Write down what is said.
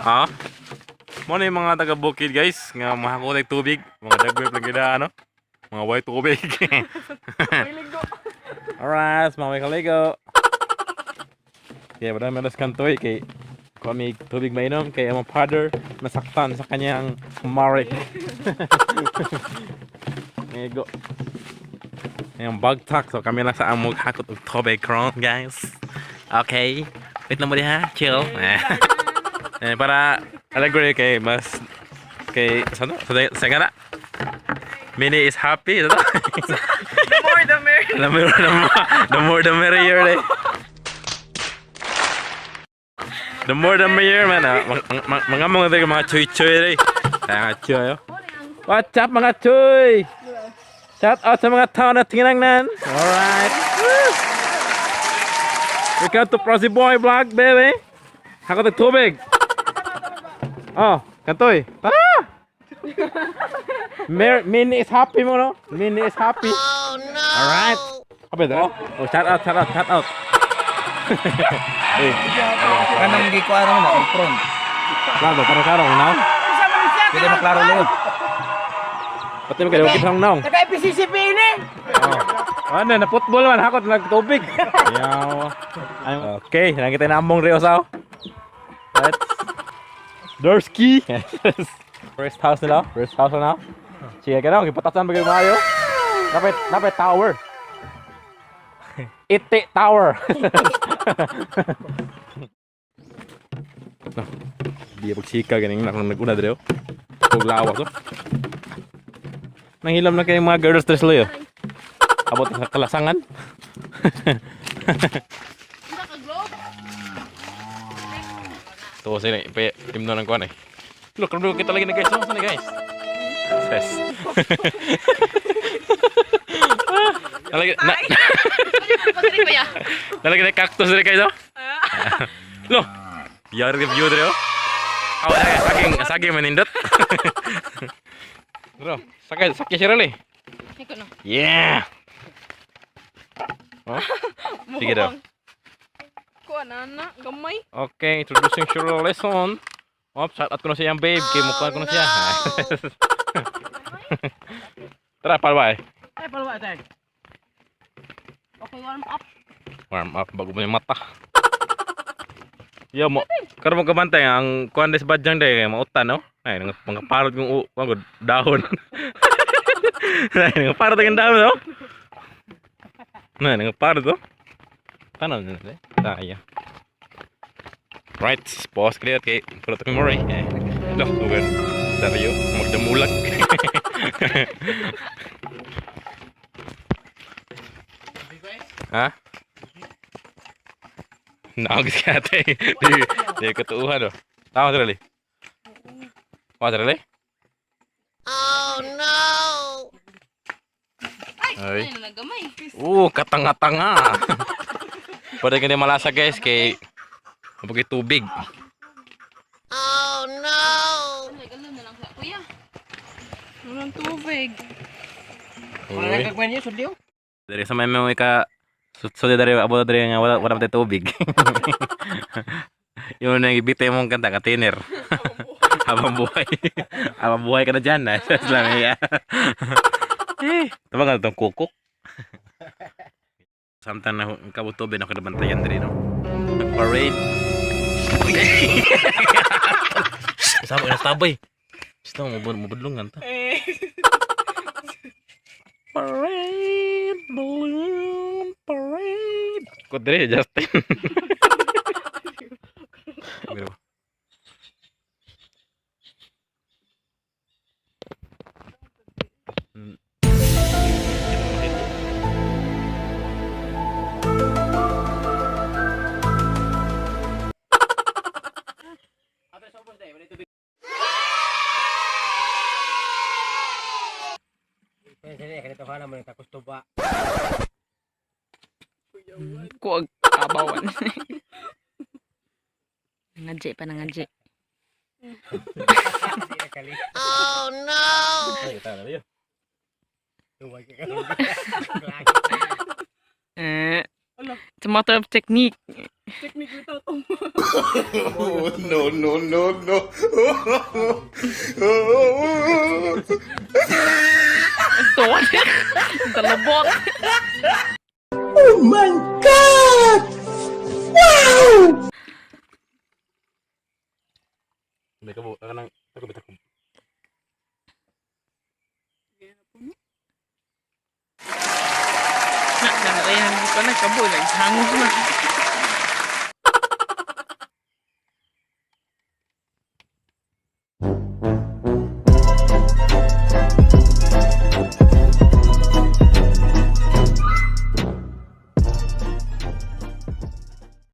Ha? Mo na yung mga taga bukid, guys, nga mahakot ay tubig, mga dagwep lang gid ano. Mga white tubig. Piligo. Alright, mga may kaligo. Kaya ba naman kantoy kay kami tubig mainom kay among father nasaktan sa kanyang marik. Nego. Yung bagtak so kami lang sa amog hakot og tubig karon, guys. Okay. Wait lang mo diha, chill. Eh, para allegory kay mas kay sa ano? Sa nga na? Minnie is happy. Ano? The more the merrier. The more the merrier eh. The more the merrier, man. Ah. Mga mga mga chuy-chuy eh. Mga chuy oh. What's up, mga chuy? Shout out sa mga tao na tinginangnan. Alright. Woo! Welcome to Prosy Boy Vlog, baby. Hakot ng tubig. Oh, kantoy. Tara! Minnie is happy mo, no? Minnie is happy. Oh no! Alright. Happy daw? Oh, shout out, shout out, shout out. Eh, Kanang gikuan na ang front. klaro, para klaro, now. Pwede maklaro loob. Pati mo kayo, kitang now. Naka-PCCP ini. Oh. Ano, na football man, hakot nagtubig. Yaw. Ay, okay, nakita na among Rio sao. Let's Dorsky. First house nila, first house na. Sige ka na, gipatasan ba kayo maayo? Napit, napit tower. Ite Tower. No. Di pag chika ganing na naguna dire. Ug lawas oh. Nanghilam na kayong mga girls dress loyo. Abot sa kalasangan. Tuwa sila, ipa imno ng kuan eh. Look, look, kita lagi na guys. Saan na guys? Ses. Nalagay na nalagay na cactus diri guys oh. Lo. Yari view diri oh. Aw, saging, saging manindot. Bro, sakay, sakay siya rin eh. Yeah. Oh. Sige daw. Kuha na na, gamay. Okay, introducing Shirley lesson. Oh, shout out ko na siya yung babe. Kay mukha ko na siya. Tara, palwa eh. Ay, palwa tayo. Okay, warm up. Warm up bago mo yung mata. Yo mo, karon mo kabantay ang kuan des badyang day kay mautan no. Ay nang mga parot kong kuan dahon. Ay nang parot ang dahon no. Nay nang parot oh. Tanan na eh. Taya. Right, pause clear kay puro to memory. Eh. Loh, lugar. Dario, magdamulag. Ha? Naagis ka ate. Di, di katuuhan oh. Tama dali. Tama dali. Oh no! Ay. Ay, nagamay. Katanga-tanga. Pwede ka malasa guys kay mabagay tubig. Oh no! Ay, alam na lang sa kuya. Walang tubig. Wala Uy. kag niyo sudyo. Dari sa may mga ka sud dari abot dari nga wala wala matay tubig. Yun ang ibitay mong kanta katiner. Habang buhay. Habang buhay ka na dyan. Eh. Lang iya. Eh, tabangan itong kukok. Samtang na kabutobe na kinabantayan diri no. Nagparade. Sama na tabay. Gusto mo mabudlungan ta. Eh. Parade, balloon, parade. Ko dire Justin. Pero Kuag kabawan. Nangadji pa, nangadji. Oh no! Ay, kita na yun. Eh, it's a matter of technique. Technique without um. Oh, no, no, no, no. Tuwa niya. Talabot. Hindi ka bu, kanang ako bitak. Na, nanayahan ko na kaboy. Naghangos na.